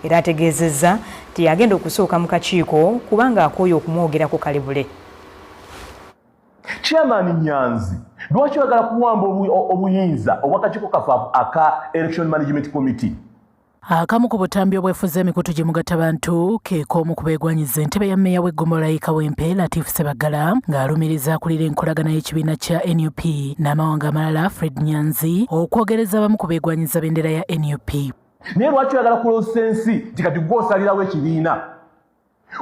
Era ategeezezza nti yagenda okusooka mu kakiiko kubanga akooye okumwogerako kalebule. Chairman Nyanzi, lwaki oyagala kuwamba obuyinza obw'akakiiko kaffe aka Election Management Committee? Akamu ku butambi obwefuza emikutu gye mugattabantu ke k'omu ku beegwanyiza entebe ya mmeeya w'eggombolola y'e Kawempe, Latif Ssebaggala, ng'alumiriza akulira enkolagana y'ekibiina kya NUP n'amawanga amalala, Fred Nyanzi, okwogereza abamu ku beegwanyiza bendera ya NUP. Naye lwaki oyagala kuloosa ensi nti kati gwe osalirawo ekibiina?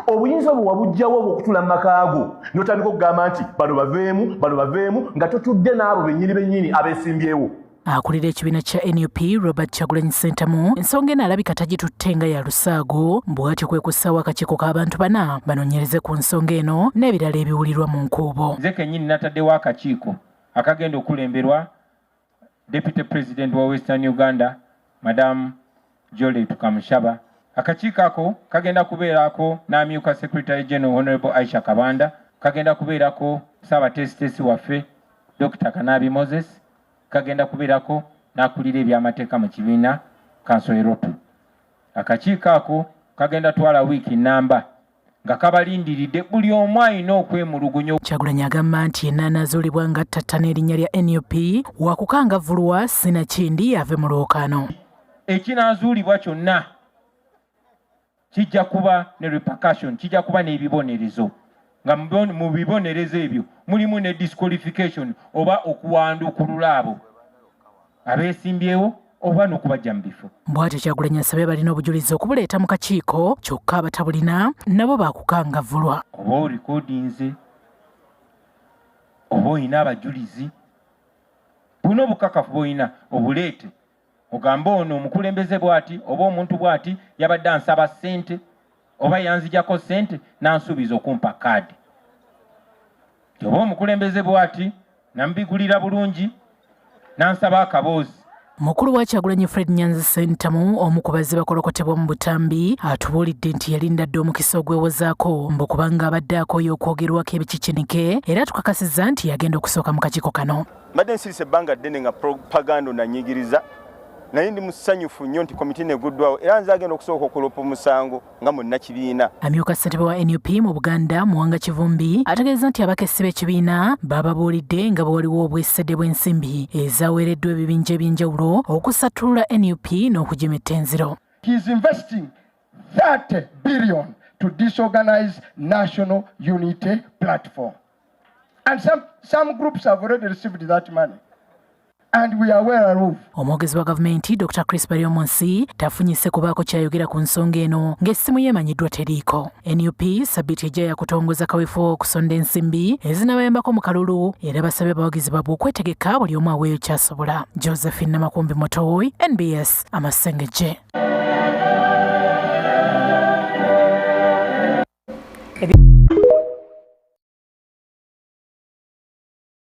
Obuyinza obwo wabujjawo obw'okutula mu maka go n'otandika okugamba nti bano baveemu, bano baveemu, nga totudde n'abo bennyini bennyini abeesimbyewo. Akulira ekibiina kya NUP, Robert Kyagulanyi Ssentamu, ensonga eno alabika tagitutte nga ya lusaago, bw'atyo kwe kussaawo akakiiko k'abantu bana banoonyereze ku nsonga eno n'ebirala ebiwulirwa mu nkuubo. Nze kennyini nataddewo akakiiko akagenda okukulemberwa Deputy President wa Western Uganda, Madam Jolly Tukamushaba. Akakiiko ako kagenda kubeerako n'amyuka Secretary General, Honorable Aisha Kabanda, kagenda kubeerako Ssaabateesiteesi waffe, Dr. Kanabi Moses, kagenda kubeerako n'akulira ebyamateeka mu kibiina, Counsel Erotu. Akakiiko ako kagenda twala wiiki nnamba nga kabalindiridde buli omu alina okwemulugunya. Kyagulanyi agamba nti yenna anaazuulibwa nga attattana erinnya lya NUP wakukangavvulwa, sinakindi ave mu lwokaano. Ekinaazuulibwa kyonna kijja kuba ne repercussion, kijja kuba n'ebibonerezo, nga mu bibonerezo ebyo mulimu ne disqualification oba okuwandukulula abo abeesimbyewo oba n'okubajja mu bifo. Bw'atyo Kyagulanyi asabye balina obujulizi okubuleeta mu kakiiko, kyokka abatabulina nabo baakukangavvulwa. Oba orikodinze oba olina abajulizi, buna obukakafu bw'olina obuleete, ogambe ono omukulembeze bw'ati oba omuntu bw'ati yabadde ansaba ssente oba yanzijako ssente n'ansuubiza okumpa kaadi, oba omukulembeze bw'ati namubigulira bulungi n'ansaba akaboozi. Mukulu wa Kyagulanyi, Fred Nyanzi Ssentamu, omu ku bazze bakolokotebwa mu butambi, atubuulidde nti yalinda dda omukisa ogwewozaako mbu kubanga abadde akooye okwogerwako ebikikinike, era tukakasizza nti yagenda okusooka mu kakiiko kano. Mbadde nsirise ebbanga ddene nga propaganda nanyigiriza, naye ndi musanyufu nnyo nti komiti neguddwawo, era nze agenda okusooka okulopa omusango nga munnakibiina. Amyuka ssentebe wa NUP mu Buganda, Muwanga Kivumbi, ategeeza nti abakessi b'ekibiina bababuulidde nga bwe waliwo obwesedde bw'ensimbi ezaweereddwa ebibinja eby'enjawulo okusattulula NUP n'okugimetta enziro. He is investing 30 billion to disorganize National Unity Platform. And some groups have already received that money. And we are aware of. Omwogezi wa gavumenti, Dr Chris Baryomunsi, tafunyise kubaako kyayogera ku nsonga eno ng'essimu ye emanyiddwa teriiko. NUP sabbiiti ejja yakutongoza kaweefube okusonda ensimbi ezinabayambako mu kalulu, era basabye abawagizi baabwe okwetegeka, buli omu aweeyo kyasobola. Josephine Namakumbi Motowi, NBS Amasengejje.